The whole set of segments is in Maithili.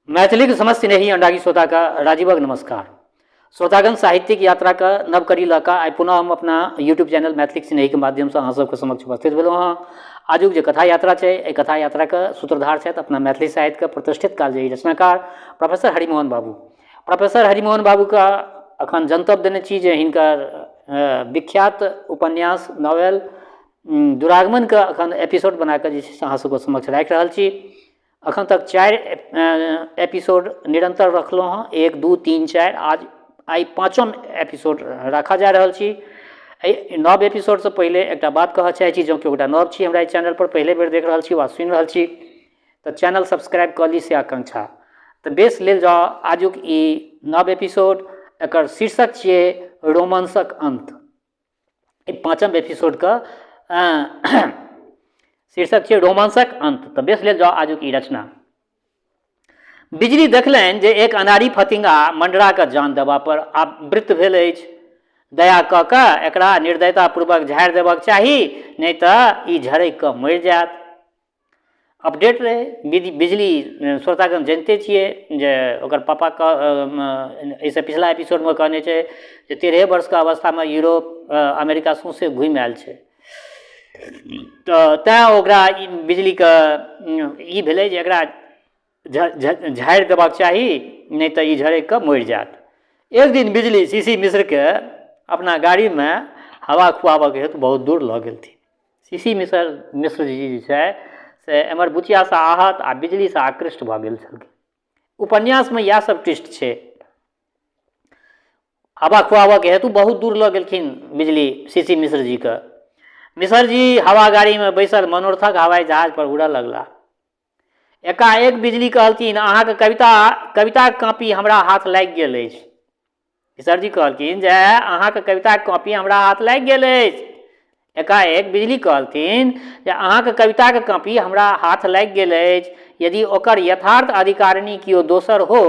मैथिलीक समस्त स्नेही अनुरागी श्रोताके राजीवक नमस्कार। श्रोतागण, साहित्यिक यात्राके नव कड़ी लऽ कऽ आइ पुनः हम अपना यूट्यूब चैनल मैथिलीक स्नेहीके माध्यमसँ अहाँ सबके समक्ष उपस्थित भेलहुँ हँ। आजुक जे कथा यात्रा छै, एहि कथा यात्राके सूत्रधार छथि अपना मैथिली साहित्यके प्रतिष्ठित कालजयी रचनाकार प्रोफेसर हरिमोहन बाबू। प्रोफेसर हरिमोहन बाबूके अखन जनतब देने छी जे हिनकर विख्यात उपन्यास नॉवेल दुरागमनके अखन एपिसोड बनाकऽ जे छै से अहाँ सबके समक्ष राखि रहल छी। अखन तक 4 एपिसोड निरन्तर रखलहुँ हँ, 1 2 3 4, आज आइ 5म एपिसोड राखऽ जा रहल छी। एहि नव एपिसोडसँ पहिले एकटा बात कहऽ चाहै छी, जँ केओ गोटा नव छी हमरा एहि चैनलपर पहिले बेर देख रहल छी वा सुनि रहल छी तऽ चैनल सब्सक्राइब कऽ ली, से आकांक्षा। तऽ बेस, लेल जाउ आजुक ई नव एपिसोड। एकर शीर्षक छियै रोमांसक अन्त। ई 5म एपिसोडके शीर्षक छियै रोमांसक अन्त। तऽ बेस, लेल जाउ आजुक ई रचना। बिजली देखलनि जे एक अनाड़ी फतिंगा मंडराके जान देबा पर आवृत्त भेल अछि। दया कऽ कऽ एकरा निर्दयतापूर्वक झाड़ि देबक चाही, नहि तऽ ई झरकि कऽ मरि जायत। अपडेट रहै बिजली। श्रोतागण, जनिते छियै जे ओकर पापाके एहिसँ पिछला एपिसोडमे कहने छै जे 13 वर्षके अवस्थामे यूरोप, अमेरिका सौँसे घुमि आयल छै। तऽ तैँ ओकरा ई बिजलीके ई भेलै जे एकरा झाड़ि देबाक चाही, नहि तऽ ई झरकि कऽ मरि जायत। एक दिन बिजली सी सी मिश्रके अपना गाड़ीमे हवा खुआबऽके हेतु बहुत दूर लऽ गेलथिन। सी सी मिश्रजी जे छै से एम्हर बुचियासँ आहत आ बिजलीसँ आकृष्ट भऽ गेल छलखिन। उपन्यासमे इएह सब ट्विस्ट छै। हवा खुआबऽके हेतु बहुत दूर लऽ गेलखिन बिजली सी सी मिश्रजीके। मिश्रजी हवा गाड़ीमे बैसल मनोरथक हवाई जहाज पर उड़ऽ लगला। एकाएक बिजली कहलथिन, अहाँके कविताके कॉपी हमरा हाथ लागि गेल अछि। मिसरजी कहलखिन जे अहाँके कविताके कॉपी हमरा हाथ लागि गेल अछि। एकाएक बिजली कहलथिन जे अहाँके कविताके कॉपी हमरा हाथ लागि गेल अछि। यदि ओकर यथार्थ अधिकारिणी केओ दोसर हो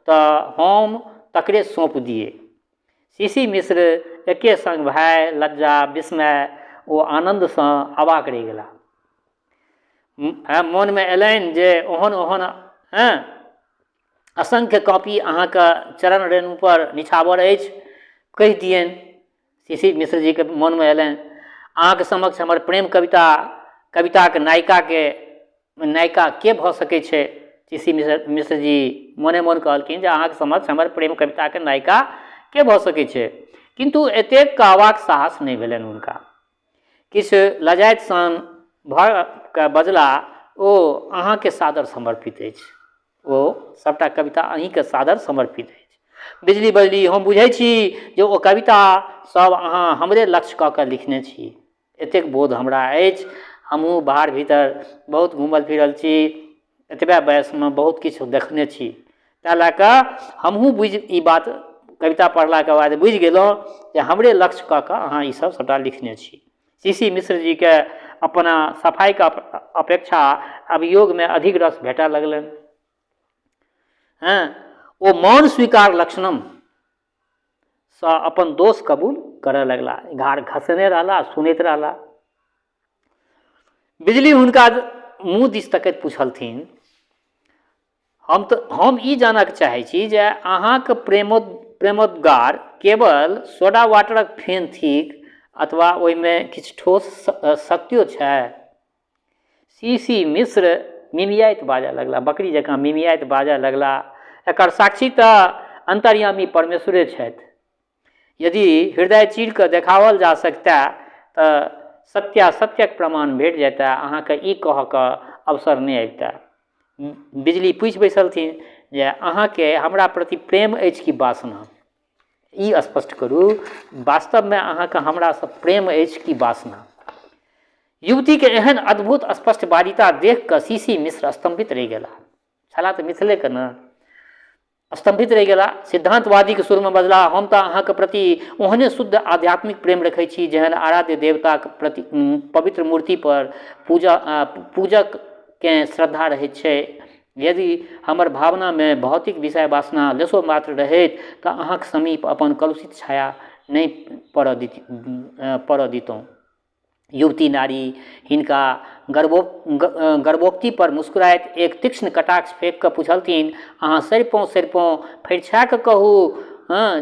तऽ हम तकरे सौंप दियै। सी सी मिश्र एके संग भय, लज्जा, विस्मय ओ आनन्दसँ अवाक रहि गेलाह। मोनमे अयलनि जे ओहन ओहन असंख्य कॉपी अहाँके चरण रेणुपर निछावर अछि, कहि दियनि। सी सी मिश्रजीके मोनमे अयलनि, अहाँके समक्ष हमर प्रेम कविताके नायिका के भऽ सकै छै? सी सी मिश्रजी मोने मोन कहलखिन जे अहाँके समक्ष हमर प्रेम कविताके नायिका के भऽ सकै छै? किन्तु एतेक कहबाक साहस नहि भेलनि हुनका। किछु लजाइत सन भऽ कऽ बजला, ओ अहाँके सादर समर्पित अछि। ओ सभटा कविता अहीँके सादर समर्पित अछि। बिजली बजली, हम बुझै छी जे ओ कविता सब अहाँ हमरे लक्ष्य कऽ कऽ लिखने छी। एतेक बोध हमरा अछि। हमहूँ बाहर भीतर बहुत घूमल फिरल छी। एतबे वयसमे बहुत किछु देखने छी। ताहि लए कऽ हमहूँ बुझि ई बात कविता पढ़लाके बाद बुझि गेलहुँ जे हमरे लक्ष्य कऽ कऽ अहाँ ईसब सबटा लिखने छी। सी सी मिश्रजीके अपना सफाइके अपेक्षा अभियोगमे अधिक रस भेटऽ लगलनि। हँ, ओ मौन स्वीकार लक्षणम सँ अपन दोष कबूल करऽ लगला। घाड़ घसने रहला, सुनैत रहला। बिजली हुनका मुँह दिस तकैत पुछलथिन, हम ई जानऽके चाहै छी जे अहाँके प्रेमोद्गार केवल सोडा वाटरक फेन थिक अथवा ओहिमे किछु ठोस सत्यो छै? सी सी मिश्र मिमियाइत बाजऽ लगला, बकरी जकाँ मिमियाइत बाजऽ लगला, एकर साक्षी तऽ अन्तर्यामी परमेश्वरे छथि। यदि हृदय चीर कऽ देखाओल जा सकतै तऽ सत्यासत्यक प्रमाण भेट जेतै, अहाँके ई कहऽके अवसर नहि अबितै। बिजली पूछि बैसलथिन जे अहाँके हमरा प्रति प्रेम अछि कि वासना? ई स्पष्ट करू, वास्तवमे अहाँके हमरासँ प्रेम अछि कि वासना? युवतीके एहन अद्भुत स्पष्टवादिता देख कऽ सी सी मिश्र स्तम्भित रहि गेलाह। छलाह तऽ मिथिलेके ने, स्तम्भित रहि गेला। सिद्धान्तवादीके सुरमे बजला, हम तऽ अहाँके प्रति ओहने शुद्ध आध्यात्मिक प्रेम रखै छी जेहन आराध्य देवताके प्रति पवित्र मूर्तिपर पूजककेँ श्रद्धा रहैत छै। यदि हमर भावनामे भौतिक विषय वासना लेशो मात्र रहैत तऽ अहाँके समीप अपन कलुषित छाया नहि पड़ऽ दितहुँ। युवती नारी हिनका गर्वो गर्वोक्तिपर मुस्कुराइत एक तीक्ष्ण कटाक्ष फेंक कऽ पुछलथिन, अहाँ सरिपों सरिपों फरिछा कऽ कहू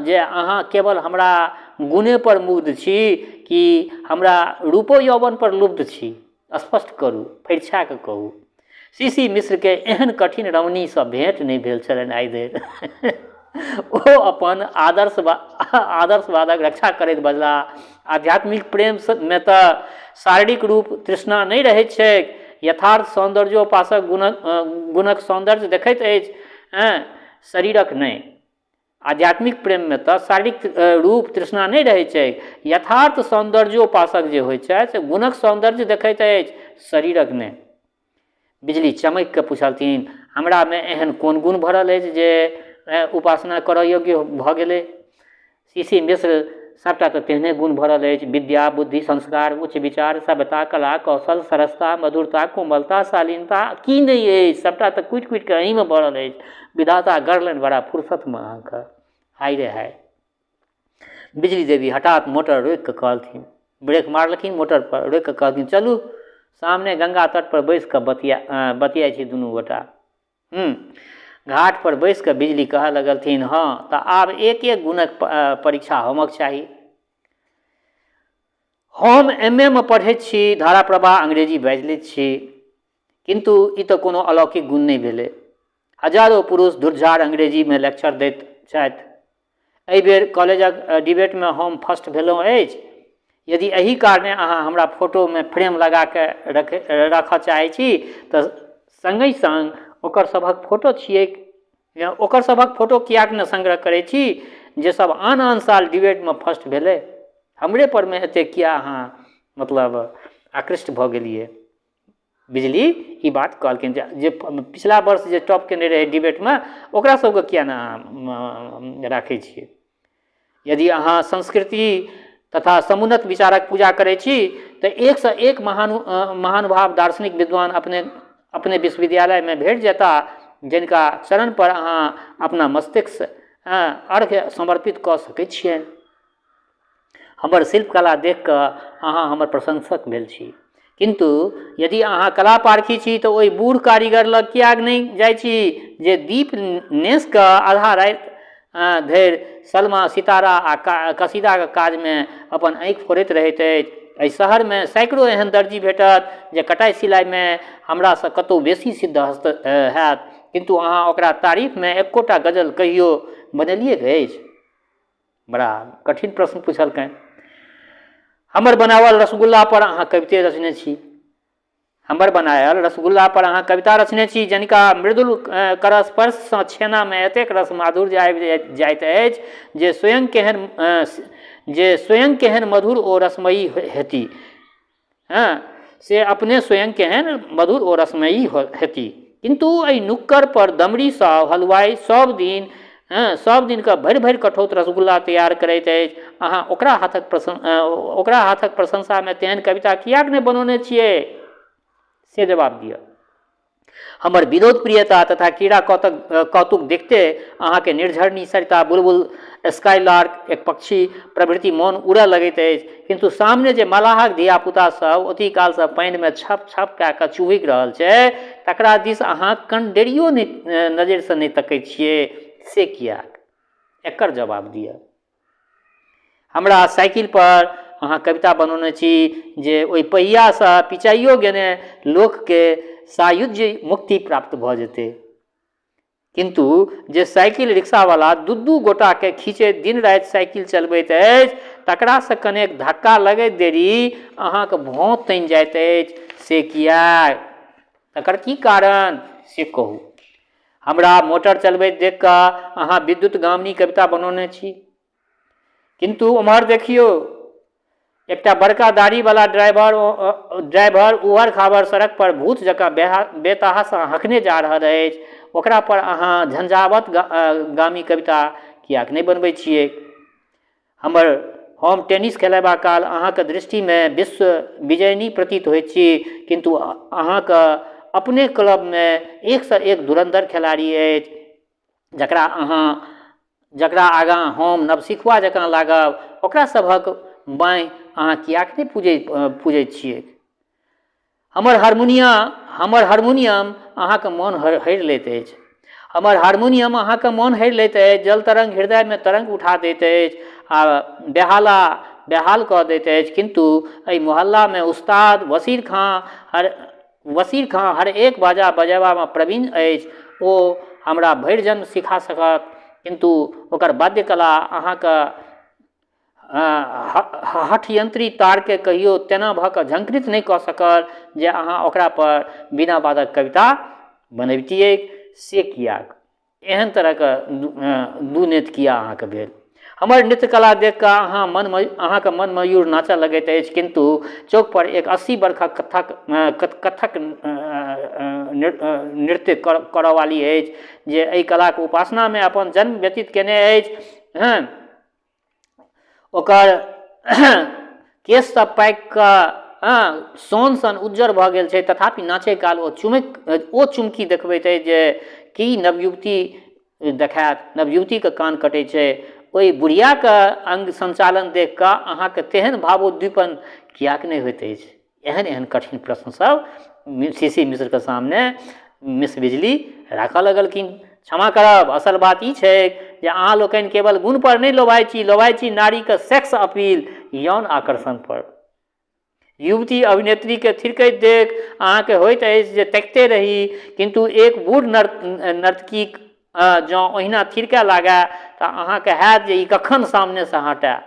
जे अहाँ केवल हमरा गुणेपर मुग्ध छी कि हमरा रूपो यौवनपर लुब्ध छी? स्पष्ट करू, फरिछा कऽ कहू। सी सी मिश्रकेँ एहन कठिन रमणीसँ भेँट नहि भेल छलनि आइ धरि। ओ अपन आदर्शवादक रक्षा करैत बजलाह, आध्यात्मिक प्रेममे तऽ शारीरिक रूप तृष्णा नहि रहैत छैक। यथार्थ सौन्दर्योपासक गुणक सौन्दर्य देखैत अछि, शरीरक नहि। आध्यात्मिक प्रेममे तऽ शारीरिक रूप तृष्णा नहि रहैत छैक। यथार्थ सौन्दर्योपासक जे होइत छथि से गुणक सौन्दर्य देखैत अछि, शरीरक नहि। बिजली चमकि कऽ पुछलथिन, हमरामे एहन कोन गुण भरल अछि जे उपासना करऽ योग्य भऽ गेलै? सी सी मिश्र, सभटा तऽ तेहने गुण भरल अछि, विद्या, बुद्धि, संस्कार, उच्च विचार, सभ्यता, कला, कौशल, सरसता, मधुरता, कोमलता, शालीनता, की नहि अछि? सभटा तऽ कुटि कुटि कऽ अहीँमे भरल अछि। विधाता गढ़लनि बड़ा फुर्सतमे अहाँके। हाय रे हाय! बिजली देवी हठात मोटर रोकि कऽ कहलथिन, ब्रेक मारलखिन मोटर पर, रोकि कऽ कहलथिन, चलू सामने गंगा तट पर बैस कऽ बतियाइ छी दुनू गोटा। घाट पर बैस कऽ बिजली कहऽ लगलथिन, हँ तऽ आब एक एक गुणक परीक्षा होमक चाही। हम एम ए मे पढ़ैत छी, धारा प्रवाह अंग्रेजी बाजि लैत छी, किन्तु ई तऽ कोनो अलौकिक गुण नहि भेलै। हजारो पुरुष धुरझाड़ अंग्रेजीमे लेक्चर दैत छथि। एहि बेर कॉलेजक डिबेटमे हम फर्स्ट भेलहुँ अछि। यदि एहि कारणे अहाँ हमरा फोटोमे फ्रेम लगा कऽ राखऽ चाहै छी तऽ सङ्गहि सङ्ग ओकर सभक फोटो छियैक, ओकर सभक फोटो किएक नहि संग्रह करै छी जे सब आन आन साल डिबेटमे फर्स्ट भेलै। हमरे परमे एतेक किए अहाँ मतलब आकृष्ट भऽ गेलियै? बिजली ई बात कहलखिन जे पिछला वर्ष जे टॉप केने रहै डिबेटमे ओकरा सबके किए ने अहाँ राखै छियै? यदि अहाँ संस्कृति तथा समुन्नत विचारक पूजा करै छी तऽ एकसँ एक महानुभाव दार्शनिक विद्वान अपने अपने विश्वविद्यालयमे भेट जेता जिनका चरणपर अहाँ अपना मस्तिष्क अर्घ्य समर्पित कऽ सकै छियनि। हमर शिल्पकला देखि कऽ अहाँ हमर प्रशंसक भेल छी, किन्तु यदि अहाँ कला पारखी छी तऽ ओहि बूढ़ कारीगर लग किएक नहि जाइ छी जे दीप नेस कऽ आधा राति धरि सलमा, सितारा आ कसीदाक काजमे अपन आँखि फोड़ैत रहैत अछि। एहि शहरमे सैकड़ो एहन दर्जी भेटत जे कटाइ सिलाइमे हमरासँ कतहु बेसी सिद्धहस्त हैत, किन्तु अहाँ ओकरा तारीफमे एकोटा गजल कहियो बनेलियैक अछि? बड़ा कठिन प्रश्न पुछलकनि। हमर बनाओल रसगुल्ला पर अहाँ कविते रचने छी। हमर बनायल रसगुल्ला पर अहाँ कविता रचने छी, जनिका मृदुल करस्पर्शसँ छेनामे एतेक रस माधुर्य आबि जाइत अछि जे स्वयं केहन मधुर ओ रसमयी हेती। हँ, से अपने स्वयं केहन मधुर ओ रसमयी हेती। किन्तु एहि नुक्कड़ पर दमड़ी साव हलुआइ सब दिन, हँ, सब दिनके भरि भरि कठौत रसगुल्ला तैयार करैत अछि। अहाँ ओकरा हाथक प्रशंसामे तेहन कविता किएक नहि बनौने छियै? से जवाब दिअ। हमर विनोद प्रियता तथा क्रीड़ा कौतुक देखिते अहाँके निर्झरणी, सरिता, बुलबुल, स्काईलार्क, एक पक्षी प्रभृति मोन उड़ऽ लगैत अछि, किन्तु सामने जे मलाहक धियापुता सब ओती कालसँ पानिमे छप छप कए कऽ चुभकि रहल छै तकरा दिस अहाँ कनडेरियो नहि नजरिसँ नहि तकै छियै, से किएक? एकर जवाब दिअ। हमरा साइकिल पर अहाँ कविता बनौने छी जे ओहि पहियासँ पिचाइयो गेने लोकके सायुज्य मुक्ति प्राप्त भऽ जेतै, किन्तु जे साइकिल रिक्शावला दू दू गोटाके खींचैत दिन राति साइकिल चलबैत अछि तकरासँ कनेक धक्का लगैत देरी अहाँके भौं तनि जाइत अछि, से किएक? तकर की कारण? से कहू। हमरा मोटर चलबैत देखि कऽ अहाँ विद्युत गामिनी कविता बनौने छी, किन्तु ओम्हर देखियौ, एकटा बड़का दाढ़ीवला ड्राइवर उभर खाभर सड़क पर भूत जकाँ बेतहाशा हँकने जा रहल अछि, ओकरा पर अहाँ झंझावत गामी कविता किएक नहि बनबैत छियैक? हम टेनिस खेलेबा काल अहाँक दृष्टिमे विश्व विजयिनी प्रतीत होइत छी, किन्तु अहाँक अपने क्लबमे एकसँ एक धुरन्धर खेलाड़ी अछि जकरा आगाँ हम नवसिखुआ जकाँ लागब, ओकरा सभक बाँहि अहाँ किएक नहि पूजै पूजै छियै? हमर हारमोनिया हमर हारमोनियम अहाँके मोन हरि लैत अछि। हमर हारमोनियम अहाँके मोन हरि लैत अछि, जल तरङ्ग हृदयमे तरङ्ग उठा दैत अछि आ बेहाला बेहाल कऽ दैत अछि, किन्तु एहि मोहल्लामे उस्ताद वसीर खाँ हर वसीर खाँ हर एक बाजा बजेबामे प्रवीण अछि। ओ हमरा भरि जन्म सिखा सकत, किन्तु ओकर वाद्यकला अहाँके हठयन्त्री तारके कहियो तेना भऽ कऽ झंकृत नहि कऽ सकल जे अहाँ ओकरापर बिना बादक कविता बनबितियै, से किएक? एहन तरहके दू नेत किया अहाँके भेल? हमर नृत्यकला देखि कऽ अहाँ मन अहाँके मन मयूर नाचऽ लगैत अछि, किन्तु चौकपर एक 80 बरखक कथक कथक नृत्य करऽवाली अछि जे एहि कलाके उपासनामे अपन जन्म व्यतीत केने अछि। हँ, ओकर केश सब पाकि कऽ हँ सोन सन उज्जर भऽ गेल छै, तथापि नाचै काल ओ चुमकि ओ चुमकी देखबैत अछि जे की नवयुवती देखायत, नवयुवतीके कान कटै छै। ओहि बुढ़ियाके अङ्ग सञ्चालन देखि कऽ अहाँके तेहन भावोद्दीपन किएक नहि होइत अछि? एहन एहन कठिन प्रश्न सब सी सी मिश्रके सामने मिस बिजली राखऽ लगलखिन। क्षमा करब, असल बात ई छै जे अहाँ लोकनि केवल गुणपर नहि लोभाइ छी, लोभाइ छी नारीके सेक्स अपील, यौन आकर्षण पर। युवती अभिनेत्रीके थिरकैत देख अहाँके होइत अछि जे तकिते रही, किन्तु एक बूढ़ नर्तकी जँ ओहिना थिरकय लागय तऽ अहाँके हैत जे ई कखन सामनेसँ हटय।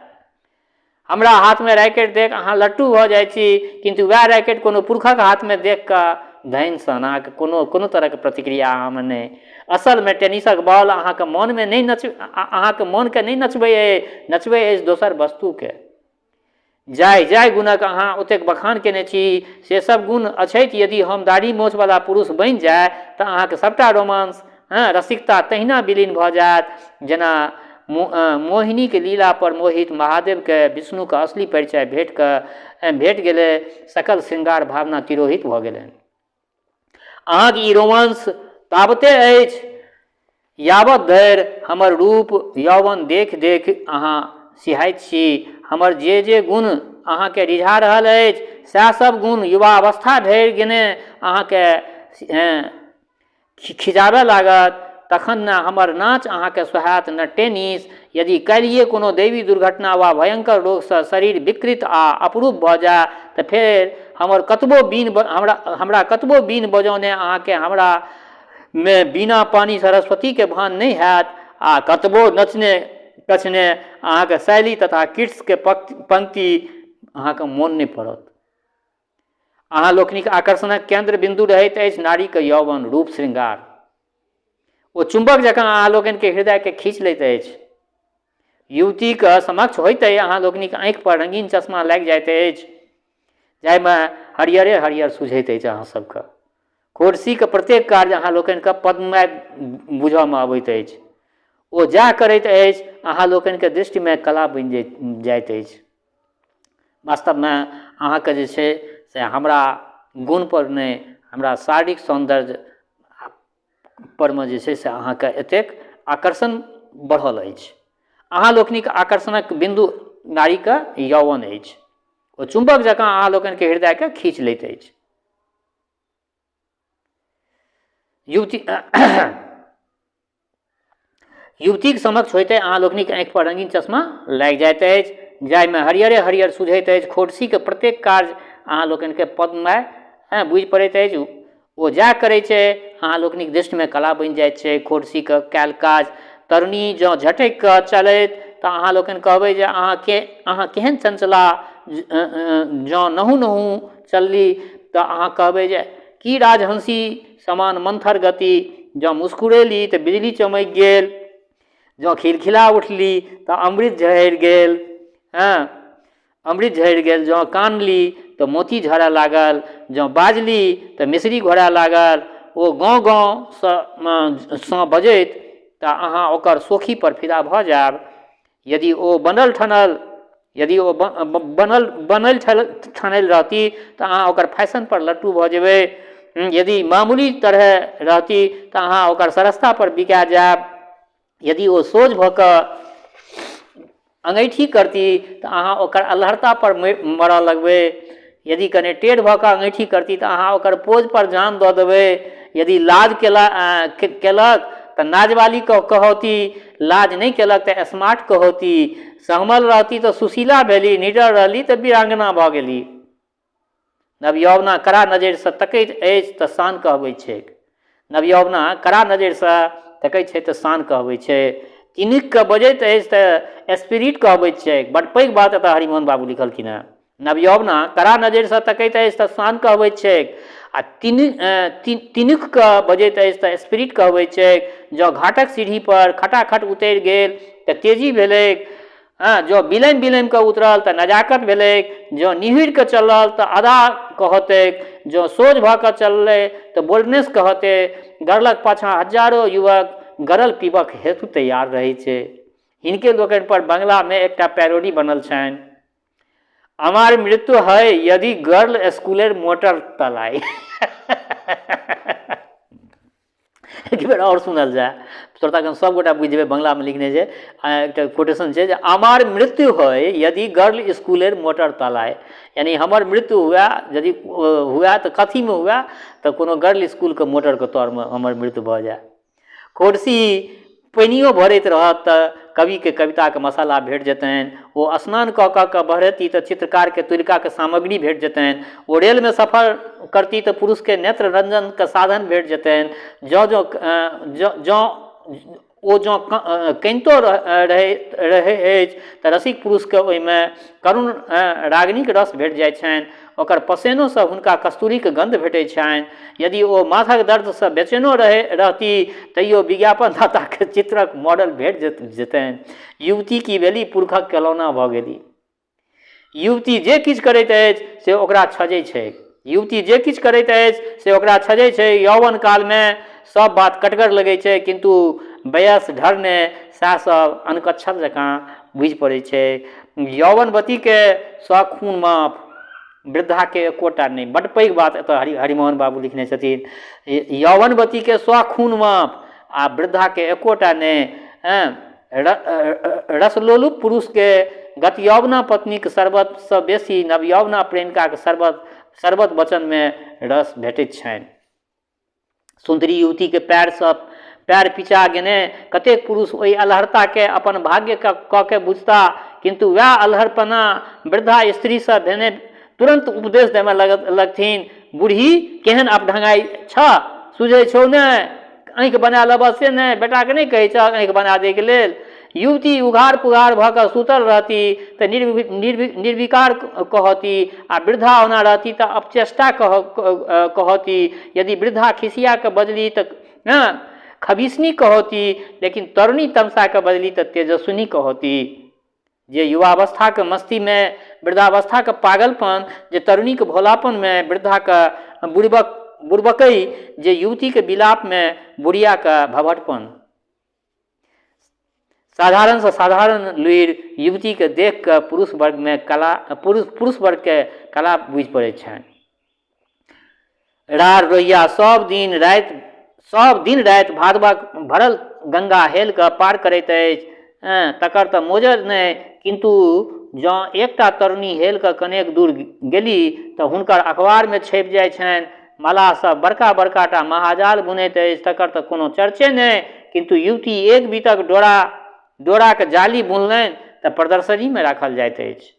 हमरा हाथमे रैकेट देख अहाँ लट्टू भऽ जाइ छी, किन्तु वएह रैकेट कोनो पुरुषक हाथमे देख कऽ धनि सन अहाँके कोनो कोनो तरहके प्रतिक्रिया अहाँमे नहि। असलमे टेनिसक बॉल अहाँके मोनमे नहि नच अहाँके मोनके नहि नचबै अछि, नचबै अछि दोसर वस्तुके। जाहि जाहि गुणक अहाँ ओतेक बखान केने छी से सब गुण अछैत यदि हम दाढ़ी मोछवला पुरुष बनि जाय तऽ अहाँके सभटा रोमांस, हँ, रसिकता तहिना विलीन भऽ जायत जेना मोहिनीके लीलापर मोहित महादेवके विष्णुके असली परिचय भेट कऽ भेट गेलै, सकल श्रृंगार भावना तिरोहित भऽ गेलनि। अहाँके ई रोमांस ताबते अछि यावत धरि हमर रूप यौवन देख देख अहाँ सिहाइत छी। हमर जे जे गुण अहाँके रिझा रहल अछि सएह सब गुण युवावस्था धरि गेने अहाँके खिजाबय लागत, तखन ने हमर नाच अहाँकेँ सोहायत ने टेनिस। यदि काल्हिए कोनो दैवी दुर्घटना वा भयंकर रोगसँ शरीर विकृत आ अपरूप भऽ जाय तऽ फेर हमर कतबो बीन हमरा हमरा कतबो बीन बजौने अहाँकेँ हमरामे बिना पानि सरस्वतीके भान नहि हैत आ कतबो नचने कचने अहाँके शैली तथा किट्सके पंक्ति अहाँके मोन नहि पड़त। अहाँ लोकनिक आकर्षणक केन्द्र बिन्दु रहैत अछि नारीक यौवन, रूप, श्रृंगार। ओ चुम्बक जकाँ अहाँ लोकनिके हृदयके खींच लैत अछि। युवतीक समक्ष होइते अहाँ लोकनिक आँखि पर रंगीन चश्मा लागि जाइत अछि, जाहिमे हरियरे हरियर सुझैत अछि अहाँ सबके। खोरसीक प्रत्येक कार्य अहाँ लोकनिके पद्ममय बुझऽमे अबैत अछि। ओ जएह करैत अछि अहाँ लोकनिके दृष्टिमे कला बनि जाइत अछि। वास्तवमे अहाँके जे छै से हमरा गुणपर नहि, हमरा शारीरिक सौन्दर्य परमे जे छै से अहाँके एतेक आकर्षण बढ़ल अछि। अहाँ लोकनिक आकर्षणक बिन्दु नारीके यौवन अछि। ओ चुम्बक जकाँ अहाँ लोकनिके हृदयके खींच लैत अछि। युवती युवतीक समक्ष होइते अहाँ लोकनिक आँखि पर रंगीन चश्मा लागि जाइत अछि, जाहिमे हरियरे हरियर सुझैत अछि। खोरसीके प्रत्येक कार्य अहाँ लोकनिके पद्ममय बुझि पड़ैत अछि। ओ जएह करै छै अहाँ लोकनिक दृष्टिमे कला बनि जाइत छै। खोरसीके कयल काज तरुणी जँ झटकि कऽ चलैत तऽ अहाँ लोकनि कहबै जे अहाँके अहाँ केहन चंचला, जँ नहु नहु चलली तऽ अहाँ कहबै जे की राजहंसी समान मन्थर गति, जँ मुस्कुरेली तऽ बिजली चमकि गेल, जँ खिलखिला उठली तऽ अमृत झहरि गेल, हँ अमृत झहरि गेल, जँ कानली तऽ मोती झड़ऽ लागल, जँ बाजली तऽ मिश्री घोराए लागल। ओ गाँव गाँवसँ सँ बजैत तऽ अहाँ ओकर शोखीपर फिदा भऽ जायब। यदि ओ बनल ठनल यदि ओ बनल बनल ठनल रहती तऽ अहाँ ओकर फैशनपर लट्टू भऽ जेबै। यदि मामूली तरहे रहती तऽ अहाँ ओकर सरसतापर बिका जायब। यदि ओ सोझ भऽ कऽ अँगैठी करती तऽ अहाँ ओकर अल्हड़तापर मरऽ लगबै। यदि कने टेढ़ भऽ कऽ अँगैठी करती तऽ अहाँ ओकर पोजपर जान दऽ देबै। यदि लाज केला केलक तऽ नाजवाली कहौती, लाज नहि केलक तऽ स्मार्ट कहौती। सहमल रहती तऽ सुशीला भेली, निडर रहली तऽ वीरांगना भऽ गेली। नवयौवना कड़ा नजरिसँ तकैत अछि तऽ शान कहबैत छैक। नवयौवना कड़ा नजरिसँ तकैत छै तऽ शान कहबैत छै। चिनिक कऽ बजैत अछि तऽ स्पिरिट कहबैत छैक। बड पैघ बात एतऽ हरिमोहन बाबू लिखलखिन हेँ। नवयौवना कड़ा नजरिसँ तकैत अछि तऽ शान कहबैत छैक आ तिनुक कऽ बजैत अछि तऽ स्पिरिट कहबैत छैक। जँ घाटक सीढ़ीपर खटाखट उतरि गेल तऽ तेजी भेलैक। हँ, जँ बिलमि बिलमि कऽ उतरल तऽ नजाकत भेलैक, जँ निहुरि कऽ चलल तऽ अदा कहतैक, जँ सोझ भऽ कऽ चललै तऽ बोल्डनेस कहतै। गरलक पाछाँ हजारो युवक गरल पीबक हेतु तैयार रहै छै। हिनके लोकनि पर बंगलामे एकटा पैरोडी बनल छनि। अमार मृत्यु है यदि गर्ल स्कूलेर मोटर तलाय। एक बेर आओर सुनल जाय श्रोतागण सब गोटा बुझि जेबै। बंगलामे लिखने छै, एकटा कोटेशन छै जे अमार मृत्यु होइ यदि गर्ल स्कूलेर मोटर तलाय, यानी हमर मृत्यु हुए यदि हुए तऽ कथीमे हुए? तऽ कोनो गर्ल स्कूलके मोटरके तरमे हमर मृत्यु भऽ जाय। कुर्सी पानिओ भरैत रहत तऽ कविके कविताके मसाला भेट जेतनि। ओ स्नान कऽ कऽ के बहरेती तऽ चित्रकारके तुलिकाके सामग्री भेट जेतनि। ओ रेलमे सफर करती तऽ पुरुषके नेत्र रंजनके साधन भेट जेतनि। जँ जँ जँ जँ ओ जँ कनितो रहै रहै अछि तऽ रसिक पुरुषके ओहिमे करुण रागिनीके रस भेट जाइ छनि। ओकर पसेनोसँ हुनका कस्तूरीके गन्ध भेटै छनि। यदि ओ माथक दर्दसँ बेचैनो रहै रहती तैयो विज्ञापनदाताके चित्रक मॉडल भेट जेतनि। युवती की भेली? पुरुषक खेलौना भऽ गेली। युवती जे किछु करैत अछि से ओकरा छजै छैक। युवती जे किछु करैत अछि से ओकरा छजै छै। यौवन कालमे सब बात कटगर लगै छै, किन्तु वयस ढरने सएह सब अनकच्छल जकाँ बुझि पड़ै छै। यौवनवतीके सए खून माफ, वृद्धाके एकोटा नहि। बड्ड पैघ बात एतऽ हरिमोहन बाबू लिखने छथिन। यौवनवतीके सए खून माफ आ वृद्धाके एकोटा नहि। हँ, रसलोलुप पुरुषके गतयौवना पत्नीक शरबतसँ बेसी नवयौवना प्रेमिकाक शरबत वचनमे रस भेटैत छनि। सुन्दरी युवतीके पएरसँ पएर पिचा गेने कतेक पुरुष ओहि अल्हड़ताके अपन भाग्य कऽ के बुझता, किन्तु वएह अल्हड़पना वृद्धा स्त्रीसँ भेने तुरन्त उपदेश देमय लगथिन, बूढ़ी केहन अपढंगाइ छह, सुझै छौ नहि, आँखि बना लेबह से नहि, बेटाके नहि कहै छहक आँखि बना दैके लेल। युवती उघार पुघार भऽ कऽ सुतल रहती तऽ निर्विकार कहती आ वृद्धा ओना रहती तऽ अपचेष्टा कहती। यदि वृद्धा खिसिया कऽ बजली तऽ खबीसनी कहती, लेकिन तरुणी तमसा कऽ बजली तऽ तेजस्विनी कहती। जे युवावस्थाके मस्तीमे वृद्धावस्थाके पागलपन, जे तरुणीके भोलापनमे वृद्धाके बुड़बकई, जे युवतीके विलापमे बुढ़ियाके भभटपन। साधारणसँ साधारण लुरि युवतीके देख कऽ पुरुष वर्गमे कला पुरुष वर्गके कला बुझि पड़ै छनि। राड़ रोहिया सब दिन राति भादवक भरल गंगा हेल कऽ पार करैत अछि, तकर तऽ मोजर नहि, किन्तु जँ एकटा तरुणी हेल कऽ कनेक दूर गेली तऽ हुनकर अखबारमे छपि जाइ छनि। मलाह सब बड़का बड़का टा महाजाल बुनैत अछि, तकर तऽ कोनो चर्चे नहि, किन्तु युवती एक बीतक डोराक जाली बुनलनि तऽ प्रदर्शनीमे राखल जाइत अछि।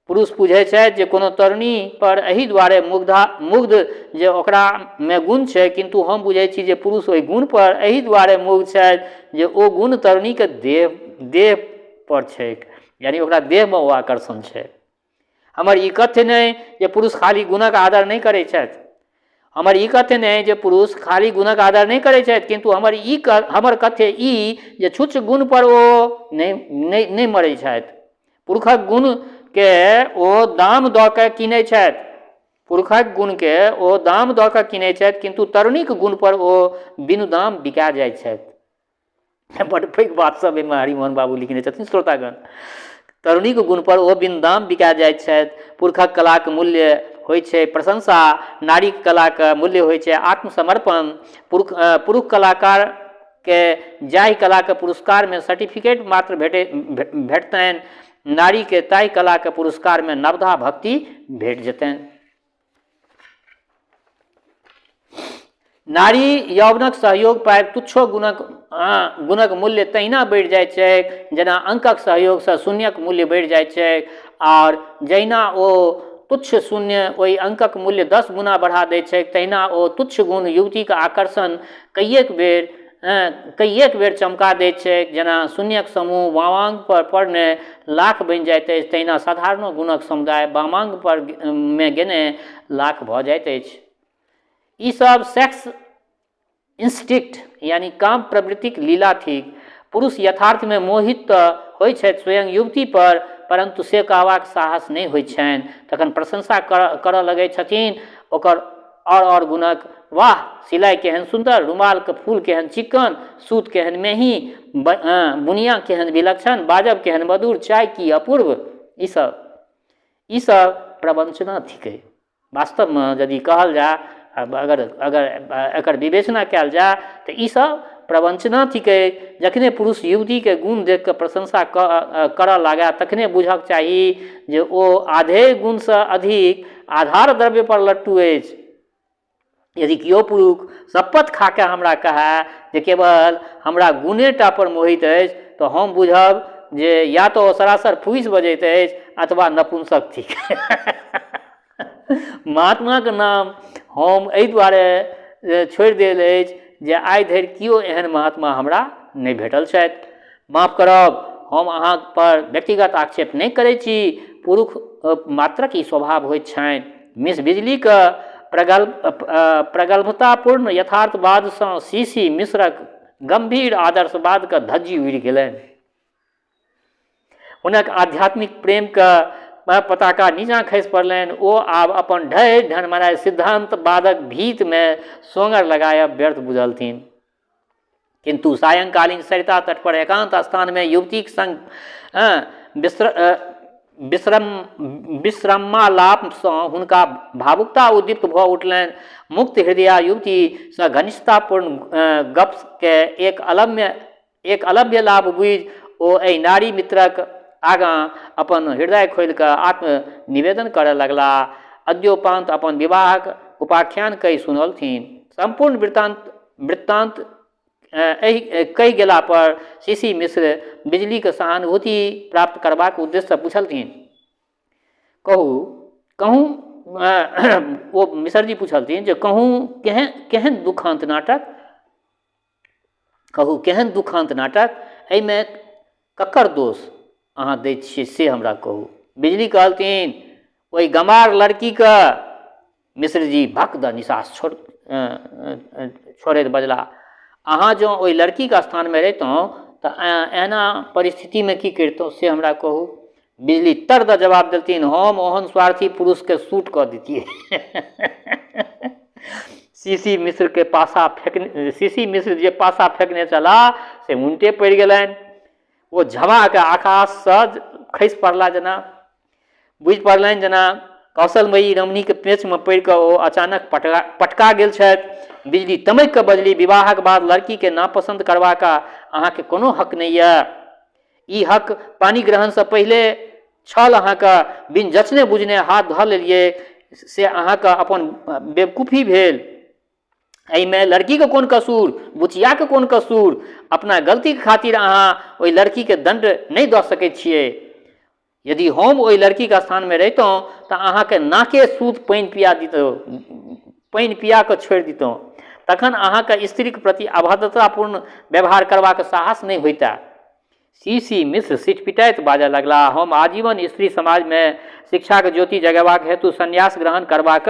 पुरुष बुझैत छथि जे कोनो तरुणी पर एहि दुआरे मुग्ध जे ओकरामे गुण छै, किन्तु हम बुझैत छी जे पुरुष ओहि गुण पर एहि दुआरे मुग्ध छथि जे ओ गुण तरुणीके देह पर छैक, यानी ओकरा देहमे ओ आकर्षण छै। हमर ई कथ्य नहि जे पुरुष खाली गुणक आदर नहि करैत छथि। हमर ई कथ्य नहि जे पुरुष खाली गुणक आदर नहि करैत छथि, किन्तु हमर कथ्य ई जे छुच्छ गुण पर ओ नहि नहि नहि मरै छथि। पुरुषक गुणके ओ दाम दऽ कऽ कीनै छथि। पुरुषक गुणके ओ दाम दऽ कऽ कीनै छथि, किन्तु तरुणीक गुण पर ओ बिनु दाम बिका जाइत छथि। बड्ड पैघ बात सब एहिमे हरिमोहन बाबू लिखने छथिन श्रोतागण। तरुणीक गुण पर ओ बिन दाम बिका जाइत छथि। पुरुषक कलाक मूल्य होइ छै प्रशंसा, नारीक कलाक मूल्य होइ छै आत्मसमर्पण। पुरुष कलाकार के जाहि कलाके पुरस्कारमे सर्टिफिकेट मात्र भेटै भेटतनि, नारीके ताहि कलाके पुरस्कारमे नवधा भक्ति भेट जेतनि। नारी यौवनक सहयोग पाबि तुच्छो गुणक गुणक मूल्य तहिना बढ़ि जाइत छैक जेना अङ्कक सहयोगसँ शून्यक मूल्य बढ़ि जाइत छैक, आओर जहिना ओ तुच्छ शून्य ओहि अङ्कक मूल्य 10 गुना बढ़ा दैत छैक तहिना ओ तुच्छ गुण युवतीक आकर्षण कइएक बेर चमका दैत छैक। जेना शून्यक समूह वामांग पर पड़ने लाख बनि जाइत अछि तहिना साधारणो गुणक समुदाय वामांग पर मे गेने लाख भऽ जाइत अछि। ई सब सेक्स इंस्टिक्ट यानी काम प्रवृत्तिक लीला थिक। पुरुष यथार्थमे मोहित तऽ होइत छथि स्वयं युवती पर, परन्तु से कहबाक साहस नहि होइत छनि। तखन प्रशंसा करऽ लगैत छथिन ओकर आओर गुणक। वाह, सिलाइ केहन सुन्दर, रुमालके फूल केहन चिक्कन, सूत केहन मेही, बुनिया केहन विलक्षण, बाजब केहन मधुर, चाय की अपूर्व। ई सब प्रवंचना थिकै। वास्तवमे यदि कहल जाय, अगर अगर एकर विवेचना कयल जाय तऽ ईसभ प्रवञ्चना थिकै। जखने पुरुष युवतीके गुण देखि कऽ प्रशंसा करऽ लागय तखने बुझक चाही जे ओ आधे गुणसँ अधिक आधार द्रव्यपर लट्टू अछि। यदि केओ पुरुष शपथ खा कऽ हमरा कहए जे केवल हमरा गुणेटा पर मोहित अछि तऽ हम बुझब जे या तऽ ओ सरासर फूसि बजैत अछि अथवा नपुंसक थिक। महात्माके नाम हम एहि दुआरे छोड़ि देल अछि जे आइ धरि केओ एहन महात्मा हमरा नहि भेटल छथि। माफ करब, हम अहाँ पर व्यक्तिगत आक्षेप नहि करैत छी। पुरुष मात्रक ई स्वभाव होइत छनि। मिस बिजलीक प्रगल्भतापूर्ण यथार्थवादसँ सी सी मिश्रक गम्भीर आदर्शवादके धज्जी उड़ि गेलनि। हुनक आध्यात्मिक प्रेमके पताका नीचाँ खसि पड़लनि। ओ आब अपन ढहि ढनमनाइ सिद्धान्तवादक भीतमे सोंगर लगायब व्यर्थ बुझलथिन। किन्तु सायंकालीन सरिता तट पर एकान्त स्थानमे युवतीक संग विश्रमालापसँ हुनका भावुकता उद्दीप्त भऽ उठलनि। मुक्त हृदया युवतीसँ घनिष्ठतापूर्ण गप्पके एक अलभ्य लाभ बुझि ओ एहि नारी मित्रक आगाँ अपन हृदय खोलि कऽ आत्मनिवेदन करय लगलाह। अद्योपान्त अपन विवाहक उपाख्यान कहि सुनौलथिन। सम्पूर्ण वृत्तान्त एहि कहि गेला पर सी सी मिश्र बिजलीक सहानुभूति प्राप्त करबाक उद्देश्यसँ पुछलथिन, कहू कहू ओ मिसरजी पुछलथिन जे कहू केहन केहन दुखान्त नाटक, कहू केहन दुखान्त नाटक, एहिमे ककर दोष अहाँ दै छियै से हमरा कहू। बिजली कहलथिन, ओहि गमार लड़कीके। मिश्रजी भक दऽ निसास छोड़ैत बजलाह, अहाँ जँ ओहि लड़कीके स्थानमे रहितहुँ तऽ एहना परिस्थितिमे की करितहुँ से हमरा कहू। बिजली तर दऽ जवाब देलथिन, हम ओहन स्वार्थी पुरुषके शूट कऽ दितियै। सी सी मिश्रके पासा फेकने सी सी मिश्र जे पासा फेकने छलाह से उनटे पड़ि गेलनि। ओ झमाके आकाशसँ खसि पड़ला जेना बुझि पड़लनि जेना कौशलमयी रमणीके पेचमे पड़ि कऽ ओ अचानक पटका गेल छथि। बिजली तमकि कऽ बजली, विवाहक बाद लड़कीके नापसन्द करबाक अहाँके कोनो हक नहि यऽ। ई हक पानि ग्रहणसँ पहिले छल। अहाँके बिन जचने बुझने हाथ धऽ लेलियै से अहाँके अपन बेवकूफी भेल। एहिमे लड़कीके कोन कसूर, बुचियाके कोन कसूर? अपना गलतीके खातिर अहाँ ओहि लड़कीके दण्ड नहि दऽ सकै छियै। यदि हम ओहि लड़कीके स्थानमे रहितहुँ तऽ अहाँके नाके सूत पानि पिया दितहुँ, पानि पिया कऽ छोड़ि दितहुँ। तखन अहाँके स्त्रीके प्रति अभद्रतापूर्ण व्यवहार करबाक साहस नहि होइतए। सी सी मिश्र सिटपिटाइत बाजऽ लगलाह, हम आजीवन स्त्री समाजमे शिक्षाक ज्योति जगेबाक हेतु संन्यास ग्रहण करबाक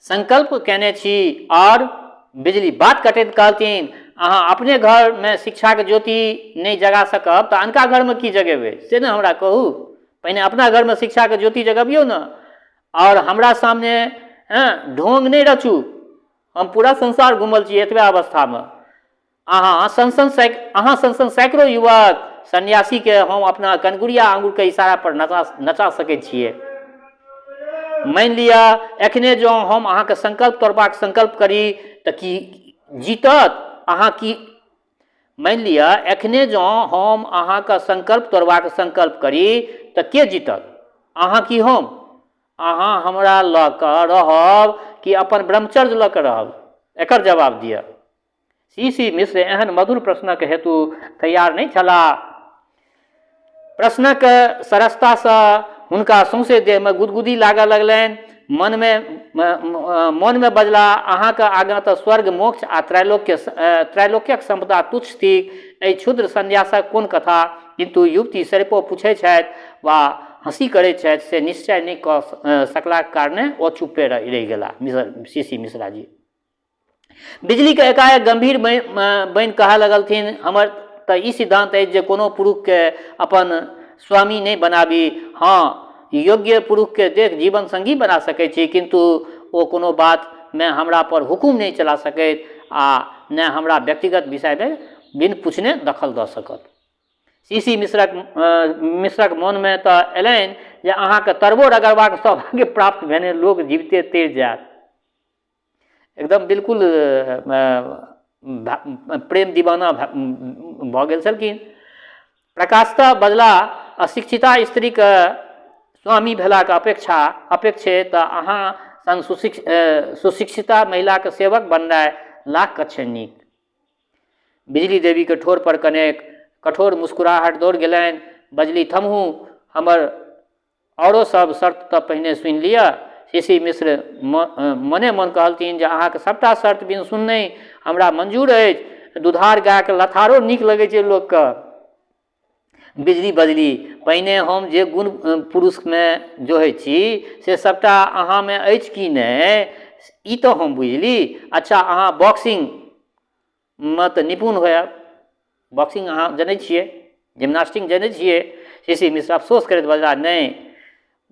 संकल्प कयने छी। आओर बिजली बात कटैत कहलथिन, अहाँ अपने घरमे शिक्षाक ज्योति नहि जगा सकब तऽ अनका घरमे की जगेबै से ने हमरा कहू। पहिने अपना घरमे शिक्षाके ज्योति जगबियौ ने। आओर हमरा सामने ढोंग नहि रचू। हम पूरा संसार घूमल छी एतबे अवस्थामे। अहाँ सन सन सैकड़ो युवक सन्यासीके हम अपना कनगुरिया आंगुरके इशारा पर नचा नचा सकै छियै। मानि लिअ एखने जँ हम अहाँके संकल्प तोड़बाक संकल्प करी तऽ की जीतत अहाँ की मानि लिअ एखने जँ हम अहाँके संकल्प तोड़बाक संकल्प करी तऽ के जीतत अहाँ की हम अहाँ हमरा लऽ कऽ रहब कि अपन ब्रह्मचर्य लऽ कऽ रहब एकर जवाब दिअ सी सी मिश्र एहन मधुर प्रश्नक हेतु तैयार नहि छलाह प्रश्नक सरसतासँ हुनका सौंसे देहमे गुदगुदी लागऽ लगलनि मनमे मनमे बजला अहाँके आगाँ तऽ स्वर्ग मोक्ष आ त्रैलोक्य त्रैलोक्यक सम्पदा तुच्छ थिक एहि क्षुद्र सन्यासक कोन कथा किन्तु युवती सरिपो पुछै छथि वा हँसी करैत छथि से निश्चय नहि कऽ सकलाक कारणे ओ चुप्पे रहि गेला सी सी मिश्राजी बिजलीके एकाएक गम्भीर बनि कहऽ लगलथिन हमर तऽ ई सिद्धान्त अछि जे कोनो पुरुषके अपन स्वामी नहि बनाबी हँ योग्य पुरुषके देख जीवन सङ्गी बना सकै छी किन्तु ओ कोनो बातमे हमरापर हुकुम नहि चला सकैत आ ने हमरा व्यक्तिगत विषयमे बिन पुछने दखल दऽ सकत सी सी मिश्रक मिश्रक मोनमे तऽ अयलनि जे अहाँके तरबो रगड़बाक सौभाग्य प्राप्त भेने लोक जीविते तरि जायत एकदम बिल्कुल प्रेम दीवाना भऽ गेल छलखिन प्रकाशतः बजला अशिक्षिता स्त्रीके स्वामी भेलाके अपेक्षा अपेक्षे तऽ अहाँ सन सुशिक्षिता महिलाके सेवक बननाइ लाख कच्छे नीक बिजली देवीके ठोर पर कनेक कठोर मुस्कुराहट दौड़ गेलनि बजली थम्हू हमर आओरो सब शर्त तऽ पहिने सुनि लिअ सी मिश्र मने मन कहलथिन जे अहाँके सभटा शर्त बिन सुनने हमरा मंजूर अछि दुधार गायके लथारो नीक लगै छै लोकके बिजली बजली पहिने हम जे गुण पुरुषमे जोहै छी से सभटा अहाँमे अछि कि नहि ई तऽ हम बुझि ली अच्छा अहाँ बॉक्सिंगमे तऽ निपुण होयब बॉक्सिंग अहाँ जनै छियै जिम्नास्टिक जनै छियै सी सी मिश्रा अफसोस करैत बजला नहि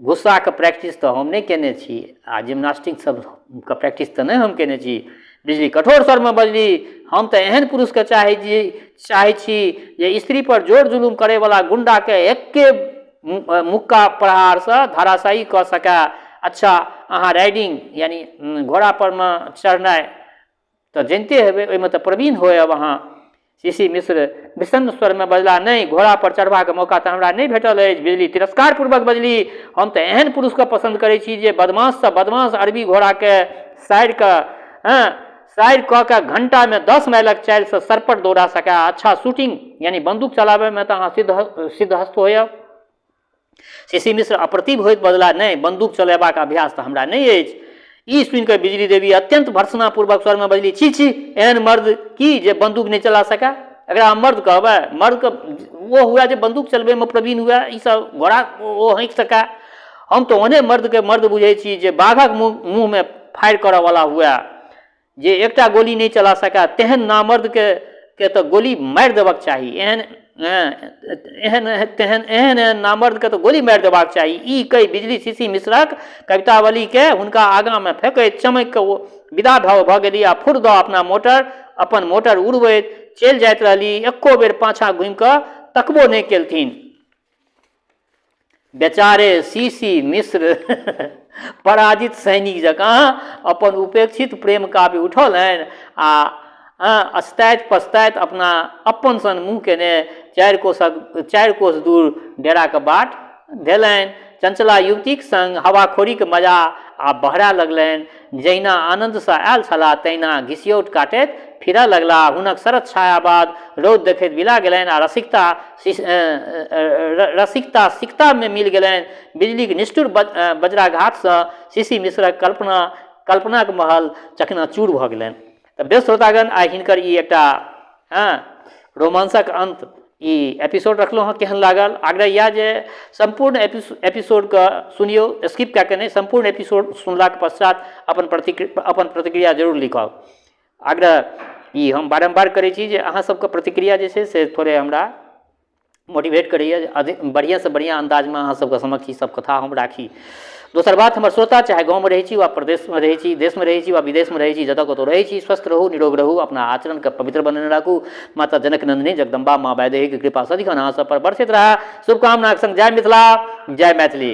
गुस्साके प्रैक्टिस तऽ हम नहि कयने छी आ जिम्नास्टिक सबके प्रैक्टिस तऽ नहि हम कयने छी बिजली कठोर स्वरमे बजली हम तऽ एहन पुरुषके चाहै छी चाहै छी जे स्त्रीपर जोर जुलुम करैवला गुण्डाके एक्के मुक्का प्रहारसँ धराशायी कऽ सकए अच्छा अहाँ राइडिंग यानि घोड़ापर मे चढ़नाइ तऽ जनिते हेबै ओहिमे तऽ प्रवीण होयब अहाँ सी सी मिश्र विषण्ण स्वरमे बजला नहि घोड़ापर चढ़बाक मौका तऽ हमरा नहि भेटल अछि बिजली तिरस्कारपूर्वक बजली हम तऽ एहन पुरुषके पसन्द करै छी जे बदमाशसँ बदमाश अरबी घोड़ाके साइडके हँ साइड कऽ के घण्टामे 10 माइलक चालिसँ सरपट दौड़ा सकए अच्छा शूटिंग यानि बन्दूक चलाबैमे तऽ अहाँ सिद्धहस्त होयब सी सी मिश्र अप्रतिभ होइत बजला नहि बन्दूक चलेबाक अभ्यास तऽ हमरा नहि अछि ई सुनि कऽ बिजली देवी अत्यंत भर्त्सनापूर्वक स्वरमे बजली छी छी एहन मर्द की जे बन्दूक नहि चला सकए एकरा हम मर्द कहबै मर्दके ओ हुए जे बन्दूक चलबैमे प्रवीण हुए ईसभ घोड़ा ओ हाँकि सकए हम तऽ ओहने मर्दके मर्द बुझै छी जे बाघक मुँहमे फायर करऽवला हुए जे एकटा गोली नहि चला सकए तेहन नामर्दके के तऽ गोली मारि देबक चाही एहन एहन तेहन एहन एहन नामर्दके तऽ गोली मारि देबाक चाही ई कहि बिजली सी सी मिश्रक कवितावलीके हुनका आगाँमे फेकैत चमकि कऽ ओ विदा भऽ गेली आ फुर दऽ अपना मोटर अपन मोटर उड़बैत चलि जाइत रहली एको बेर पाछाँ घुमि कऽ तकबो नहि केलथिन बेचारे सी सी मिश्र पराजित सैनिक जकाँ अपन उपेक्षित प्रेम काव्य उठौलनि आ अस्ताइत पछताइत अपना अपन सन मुँह केने 4 कोस दूर डेराके बाट धेलनि। चंचला युवतीक संग हवाखोरीक मजा आब बहराय लगलनि। जहिना आनन्दसँ आयल छलाह तहिना घिसियौट काटैत फिरऽ लगलाह। हुनक शरत छाया बाद रौद देखैत बिला गेलनि आ रसिकता सिकतामे मिल गेलनि। बिजलीक निष्ठुर वज्राघातसँ सी सी मिश्रक कल्पनाक महल चकनाचूर भऽ गेलनि। तऽ बेस श्रोतागण आइ हिनकर ई एकटा हँ रोमांसक अन्त ई एपिसोड रखलहुँ हँ केहन लागल आग्रह इएह जे सम्पूर्ण एपिसोडके सुनियौ स्किप कए कऽ नहि सम्पूर्ण एपिसोड सुनलाके पश्चात अपन प्रतिक्रिया जरूर लिखब आग्रह ई हम बारम्बार करै छी जे अहाँ सबके प्रतिक्रिया जे छै से थोड़े हमरा मोटिवेट करैए जे अधिक बढ़िआँसँ बढ़िआँ अन्दाजमे अहाँ सबके समक्ष ई सब कथा हम राखी दोसर बात हमर श्रोता चाहे गाँवमे रहै छी वा प्रदेशमे रहै छी देशमे रहै छी वा विदेशमे रहै छी जतऽ कतहु रहै छी स्वस्थ रहू निरोग रहू अपना आचरणके पवित्र बनेने राखू माता जनक नन्दिनी जगदम्बा माँ वैदेहीके कृपा सदिखन अहाँ सब पर बरसैत रहए शुभकामनाके संग जय मिथिला जय मैथिली।